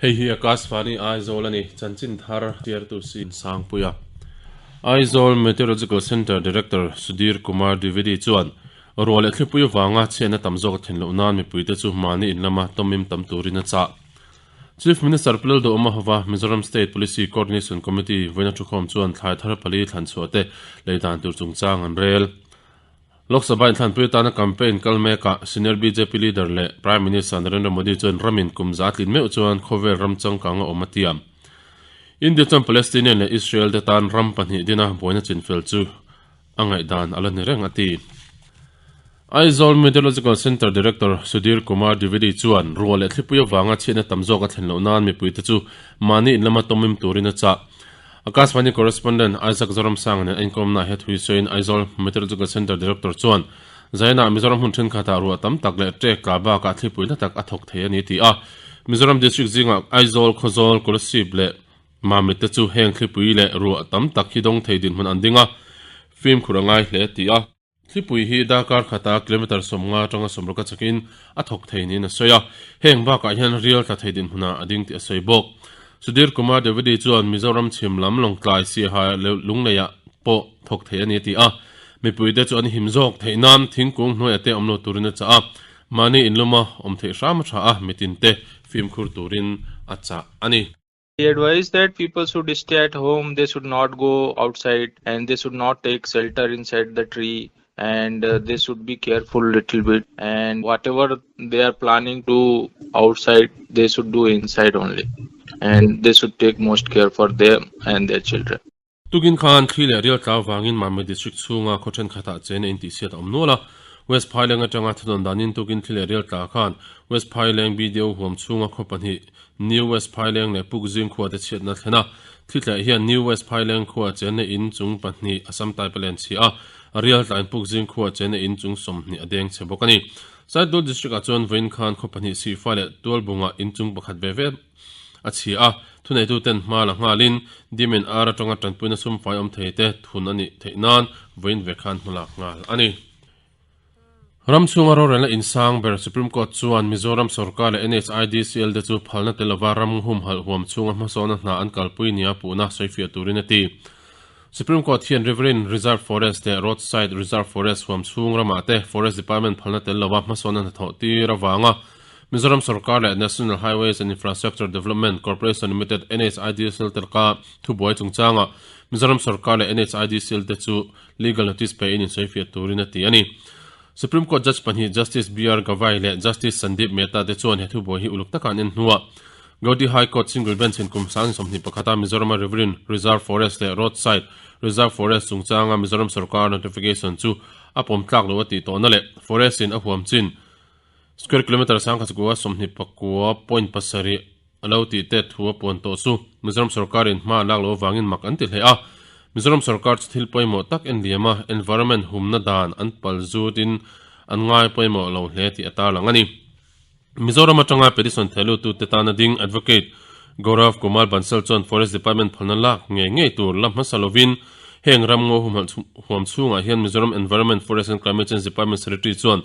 Hei hi Akashvani Aizawl a ni, chanchin thar chhiartu si Sangpuia. Aizawl Meteorological Centre Director Sudhir Kumar Dwivedi chuan ruah leh thlipui avanga chhiatna tam zawk a thlen loh nan mipuite chu mahni in lama tawmim tam turin a chah. Chief Minister Pu Lalduhawma hova Mizoram State Policy Coordination Committee vawiina thukhawm chuan thlai thar pali thlan chhuah te lei dan tur chungchang an rel. Lok Sabha inthlanpui atana campaign kal mekah senior bjp leader leh Prime Minister Narendra Modi chuan ramin kum za tlin meuh chuan khawvel ram changkang a awm a tiam. India chuan Palestinian leh Israel te tan ram pahnih dina buaina chinfel chu a ngaihdan a la ni reng a ti. Aizawl Meteorological Centre Director Sudhir Kumar Dwivedi chuan ruah leh thlipui avanga chhiatna tam zawk a thlen loh nan mipuite chu mahni in lama tawmim turin a chah. Akashvani Correspondent Isaac Zoramsanga nen a inkawmnaah he thui sawiin Aizawl Meteorological Centre Director chuan Zainah Mizoram hmun thenkhatah ruah tam tak leh ṭek tla bakah thlipui na tak a thawk thei a ni ti a. Mizoram District zingah Aizawl, Khawzawl, Kolasib leh Mamit te chu heng thlipui leh ruah tam tak hi dawng thei dinhmun an ding a, fimkhur a ngai hle a ti a. Thlipui hi darkar khata kilometre 50 atanga 60 a chakin a thawk thei niin a sawi a, heng bakah hian rial tla thei dinhmunah a ding tih a sawi bawk. Sudhir Kumar Dwivedi chuan Mizoram chhim lam Lawngtlai Siaha leh Lungleiah pawh thawk thei a ni a ti a, mipuite chu an him zawk theih nan thingkung hnuaiah te awm lo turin a chah a, mahni inluma awm theih hram a tha a, mitinte fimkhur turin a chah a ni. He advised that people should stay at home, they should not go outside and they should not take shelter inside the tree and uh, they should be careful little bit and whatever they are planning to outside they should do inside only and they should take most care for them and their children. Tukin khan thli leh rial tlau vangin Mamit District chhunga khaw thenkhatah chena intihsiat a awm nual a. West Phaileng atanga thudawn danin tukin thli leh rial tla khan West Phaileng BDO huam chhunga khaw pahnih New West Phaileng leh Pukzing khua te chhiatna thlen a. Thli tleh hian New West Phaileng khua chenna in chung pahnih Assam type a len chhia a, rial tlain Pukzing khua chenna in chung 20 a deng chhe bawk a ni. Saidul District ah chuan vawiin khan khaw pahnih Sihfa leh Tualbungah in chung pakhat ve ve a chhia a, thuneituten hma la nghalin Dimen ar atanga tanpuina sumfai awm thei te thun a nih theih nan vawiin ve khan hma lak nghal a ni. Ram chhunga rorelna insang ber Supreme Court chuan Mizoram sorkar leh NHIDCL te chu phalna tel lova ram humhalh huam chhunga hmasawna hna an kalpui nia puhna sawifiah turin a ti. Supreme Court hian Riverine Reserve Forest leh Roadside Reserve Forest huam chhung ramah te Forest Department phalna tel lova hmasawna hnathawh tir avanga Mizoram sorkar leh National Highways and Infrastructure Development Corporation Limited, NHIDCL, te laka thubuai chungchangah Mizoram sorkar leh NHIDCL te chu legal notice pe in insawifiah turin a ti a ni. Supreme Court Judge pahnih Justice BR Gavai leh Justice Sandeep Mehta te chuan he thubuai hi uluk taka an en hnuah Gauhati High Court Single Bench in kum 2021 a Mizorama Riverine Reserve Forest leh Roadside Reserve Forest chungchanga Mizoram sorkar notification chu a pawm tlak loh a tih tawhna leh Forest in a huam chin Square kilometre 1029.7 a lo tih te thu a puan tawh chu Mizoram sorkarin hma a lak loh avangin mak an ti hle a. Mizoram sorkar chu thil pawimawh tak en liam a, environment humna dan an pal zutin an ngai pawimawh lo hle tih a tarlang a ni. Mizoram atanga petition thehluttute tana ding Advocate Gaurav Kumar Bansal chuan Forest Department phalna lak ngei ngei tur la hmasa lovin heng ram ngaw huam chhungah hian Mizoram Environment, Forest and Climate Change Department Secretary chuan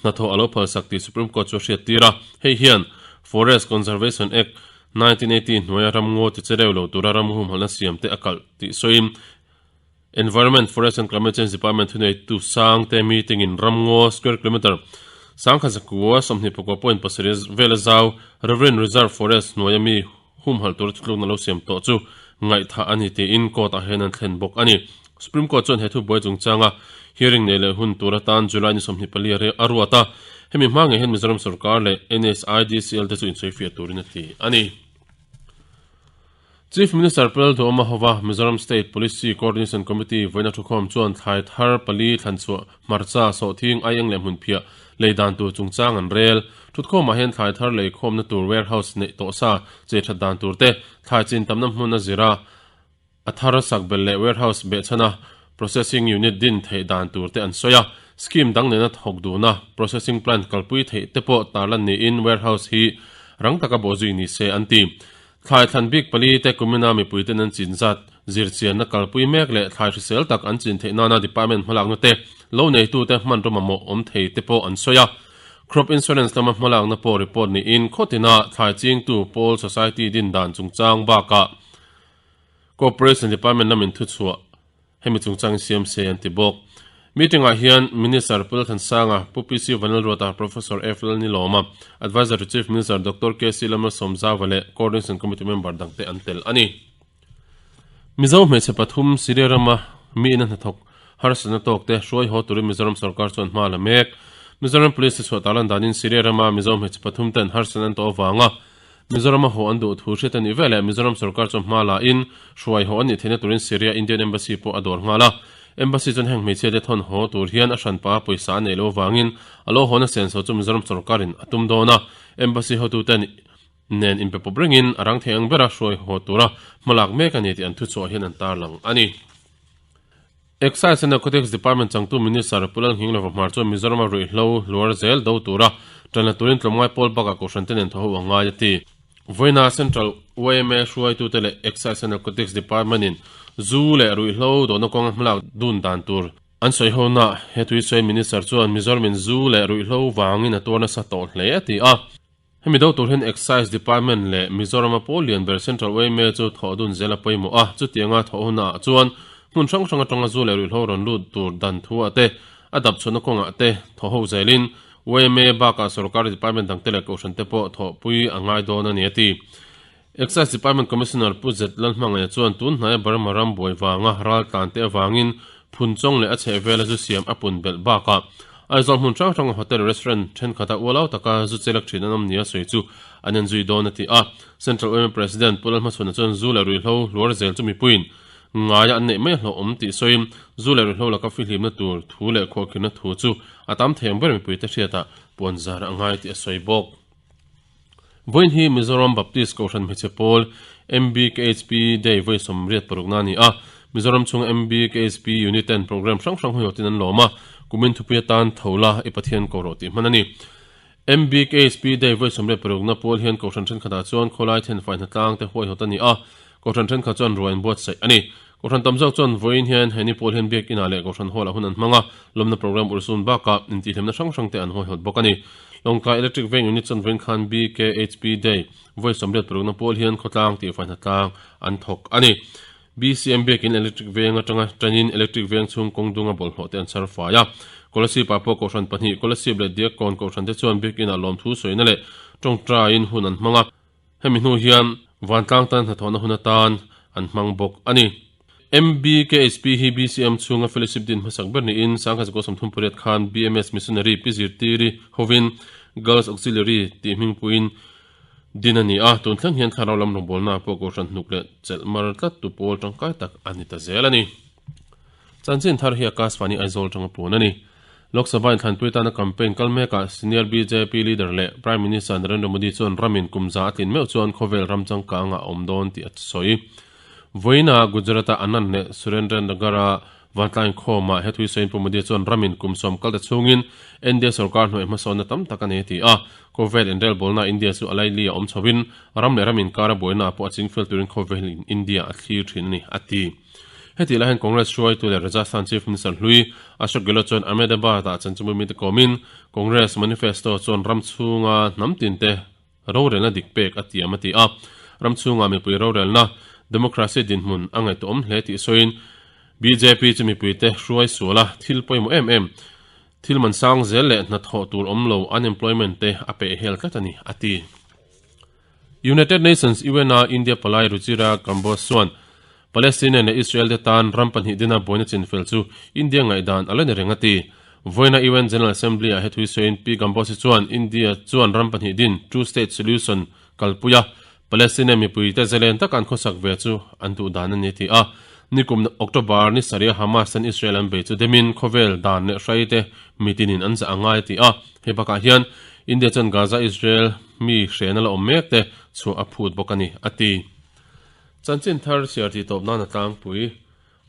hnathawh a lo phalsak tih Supreme Court chu a hriattir a. Hei hian Forest Conservation Act, 1980 hnuaia ramngaw ti che reu lo tura ram humhalhna siam te a kalh tih sawiin Environment, Forest and Climate Change Department thuneitu sang te meeting in ramngaw square kilometre 1029.27 vela zau Riverine Reserve Forest hnuaia mi humhalh tura thutlukna lo siam tawh chu ngaihthah a ni tiin court ah hian an thlen bawk a ni. Supreme Court chuan he thubuai chungchanga hearing nei leh hun tur atan July ni 24 a ruat a, hemi hma ngei hian Mizoram sorkar leh NSIDCL te chu insawifiah turin a ti a ni. Chief Minister Pu Duhoma hova Mizoram State Policy Coordination Committee vawiina thukhawm chuan thlai thar pali thlanchhuah hmarcha, sawhthing, aieng leh hmunphiah lei dan tur chungchang an rel. Thutkhawmah hian thlai thar lei khawmna tur warehouse neih tawh sa che that dan tur te, thlai chin tamna hmun a zir a, a thar sak belh leh warehouse behchhana processing unit din theih dan tur te an sawi a. Scheme dang nena thawk duhna processing plant kalpui theih te pawh tarlan niin warehouse hi rang taka bawhzui ni se an ti. Thlai thlan bik pali te kumina mipuiten an chin zat zirchianna kalpui mek leh thlai hrisel tak an chin theih nana department hmalakna te, lo neitute hmanraw mamawh awm thei te pawh an sawi a. Crop Insurance lama hmalakna pawh report niin khawtina thlai chingtu pawl society din dan chungchang bakah Cooperation Department lamin thuchhuah hemi chungchang siam se an ti bawk. Meeting ah hian Minister Pu Lalthansanga, Pu PC Vanlalruata, Professor F Lalnilawma, Adviser to Chief Minister Doctor KC Lalmalsawmzauva leh Coordination Committee member dangte an tel a ni. Mizo hmeichhe pathum Syria rama mi ina hnathawk harsatna tawkte hruai haw turin Mizoram sorkar chuan hma la mek. Mizoram Police te chhuah tarlan danin Syria rama Mizo hmeichhe pathum ten harsatna an tawh avanga Mizorama haw an duh thu hriat a nih veleh Mizoram sorkar chuan hma la in hruai haw an nih theihna turin Syria Indian Embassy pawh a dawr nghal a. Embassy chuan heng hmeichhia te thawn haw tur hian a hranpa pawisa a neih loh avangin a lo hawna senso chu Mizoram sorkarin a tum dawn a. Embassy hotuten nen inpe pawp rengin a rang thei ang bera hruai haw tura hmalak mek a ni tih an thuchhuah hian an tarlang a ni. Excise and Narcotics Department changtu Minister Pu Lalnghinglova Hmar chuan Mizorama ruihhlo hluar zel do tura tanla turin tlawmngai pawl bakah kohhran te nen thaw ho a ngai a ti. Vawiina Central yma hruaitute leh Excise and Narcotics Department in zu leh ruihhlo dawhna kawnga hmalak dun dan tur an sawi hona he thuisawi Minister chuan Mizoramin zu leh ruihhlo vangin a tuar nasa tawh hle a ti a. Hemi do tur hian Excise Department leh Mizorama pawl lian ber Central yma chu thawh dun zel a pawimawh a, chutianga thawh hunah chuan hmun hrang hrang atanga zu leh ruihhlo rawn lut tur dan thu ah te, a dap chhuahna kawngah te thawh ho zelin yma bakah sorkar department dangte leh kohhran te pawh thawhpui a ngai dawn a ni a ti. Excise Department Commissioner Pu Zet Lalhmangaia chuan tun hnaia Burma ram buai vanga ral tlan te avangin Phunchawng leh a chhehvela zu siam a pun belh bakah Aizawl hmun hrang hranga hotel restaurant thenkhatah ualau taka zu chelek thin an awm nia sawi chu an enzui dawn a ti a. Central yma President Pu Lalhmachhuana chuan zu leh ruihhlo hluar zel chu mipuiin ngaia an neih mai hlauhawm tih sawiin zu leh ruihhlo laka fihlimna tur thu leh khuahkhirhna thu chu a tam thei ang ber mipuite hriatah puanzar a ngai tih a sawi bawk. Vawiin hi Mizoram Baptist Kohhran Hmeichhe Pawl, MBKHP, Day vawi 86 na a ni a. Mizoram chhunga MBKHP Unit ten program hrang hrang huihawtin an lawm a, kumin thupui atan tho la i Pathian ko rawh tih hman a ni. MBKHP Day vawi 86 na pawl hian Kohhran thenkhatah chuan khawlai thenfai hnatlang te huaihawt a ni a, Kohhran thenkhat chuan ruai an buatsaih a ni. Kohhran tam zawk chuan vawiin hian he ni pawl hian Biak Inah leh Kohhran Hall-ah hun an hmang a, lawmna program urhsun bakah intihhlimna hrang hrang te an huaihawt bawk a ni. Lawngtlai Electric Veng Unit chuan vawiin khan BKHP Day vawi 86 na pawl hian khawtlang tihfai hnatlang an thawk a ni. BCM Biak In Electric Veng atanga tanin Electric Veng chhung kawng dunga bawlhhlawh te an chhar fai a. Kolasib-ah pawh Kohhran pahnih, Kolasib leh Diakkawn Kohhran te chuan Biak Inah lawmthu sawina leh tawngtaiin hun an hmang a. Hemi hnu hian vantlang tan hnathawhna hun atan an hmang bawk a ni. MBKHP hi BCM chhunga fellowship din hmasak ber niin Sangkhat 38 khan BMS Missionary Pi Zirtiri hovin Girls Auxiliary tih hmingpuiin din a ni a, tun thleng hian thlarau lam rawngbawlna pawh kohhran hnuk leh chelh mar tlat tu pawl tangkai tak a ni ta zel a ni. Chanchin thar hi Akashvani Aizawl atanga puan a ni. Lok Sabha inthlanpui tana campaign kal mekah senior bjp leader leh Prime Minister Narendra Modi chuan ramin kum za a tlin meuh chuan khawvel ram changkang ah a awm dawn tih a sawi. Vawiina Gujarat-a Anand leh Surendra Nagar-a vantlang inkhawmah he thuisawiin Pu Modi chuan ramin kum sawm kal ta chhungin India sorkar hnuai hmasawnna tam tak a nei a ti a. Khawvel inrelbawlna India chu a laili a awm chhoin ram leh ram inkara buaina ah pawh a chingfel turin khawvelin India a thlir thin a ni, a ti. Heti lai hian Congress hruaitu leh Rajasthan Chief Minister hlui Ashok Gehlot chuan Ahmedabad-ah chanchinbu mite kawmin Congress manifesto chuan ram chhunga hnam tinte rorelna dik pek a tiam a ti a. Ram chhunga mipui rorelna, democracy, dinhmun a ngaihtuahawm hle tih sawiin bjp chu mipuite hruai sual a thil pawimawh em em, thil man sang zel leh hnathawh tur awm lo, unemployment, te a peh hel tlat a ni, a ti. United Nations, UN, a India palai Ruchira Kamboj chuan Palestinian leh Israel te tan ram pahnih dina buaina chinfel chu India ngaihdan a la ni reng a ti. Vawiina UN General Assembly ah he thui sawiin Pi Kamboj chuan India chuan ram pahnih din, two state solution, kalpui a, Palestinian mipuite zalen taka an khawsak ve chu an duh dan a ni a ti a. Nikum October ni sarih a Hamas ten Israel an bei chu demin khawvel dan leh hraite mitinin an zah a ngai a ti a. Hei bakah hian India chuan Gaza Israel mi hrehna la awm mek te chhuah a phut bawk a ni, a ti. Chanchin thar chhiar tih tawp nan a tlangpui.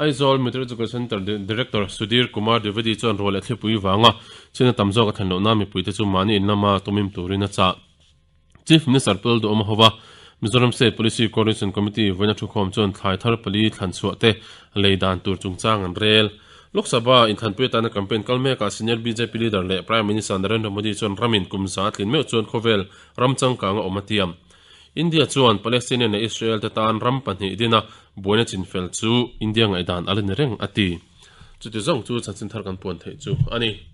Aizawl Meteorological Centre Director Sudhir Kumar Dwivedi chuan ruah leh thlipui vanga chhina tam zawk a thlen loh nan mipuite chu mahni in lama tumim turin a chah. Chief Minister Pul Duhawma hova Mizoram State Policy Coordination Committee vawiina thukhawm chuan thlai thar pali thlan chhuah te lei dan tur chungchang an rel. Lok Sabha inthlanpui atana campaign kal mekah senior bjp leader leh Prime Minister Narendra Modi chuan ramin kum za tlin meuh chuan khawvel ram changkang a awm a tiam. India chuan Palestinian leh Israel te tan ram pahnih dina buaina chinfel chu India ngaihdan a la ni reng a ti. Chuti zawng chu chanchin thar kan puan theih chu a ni.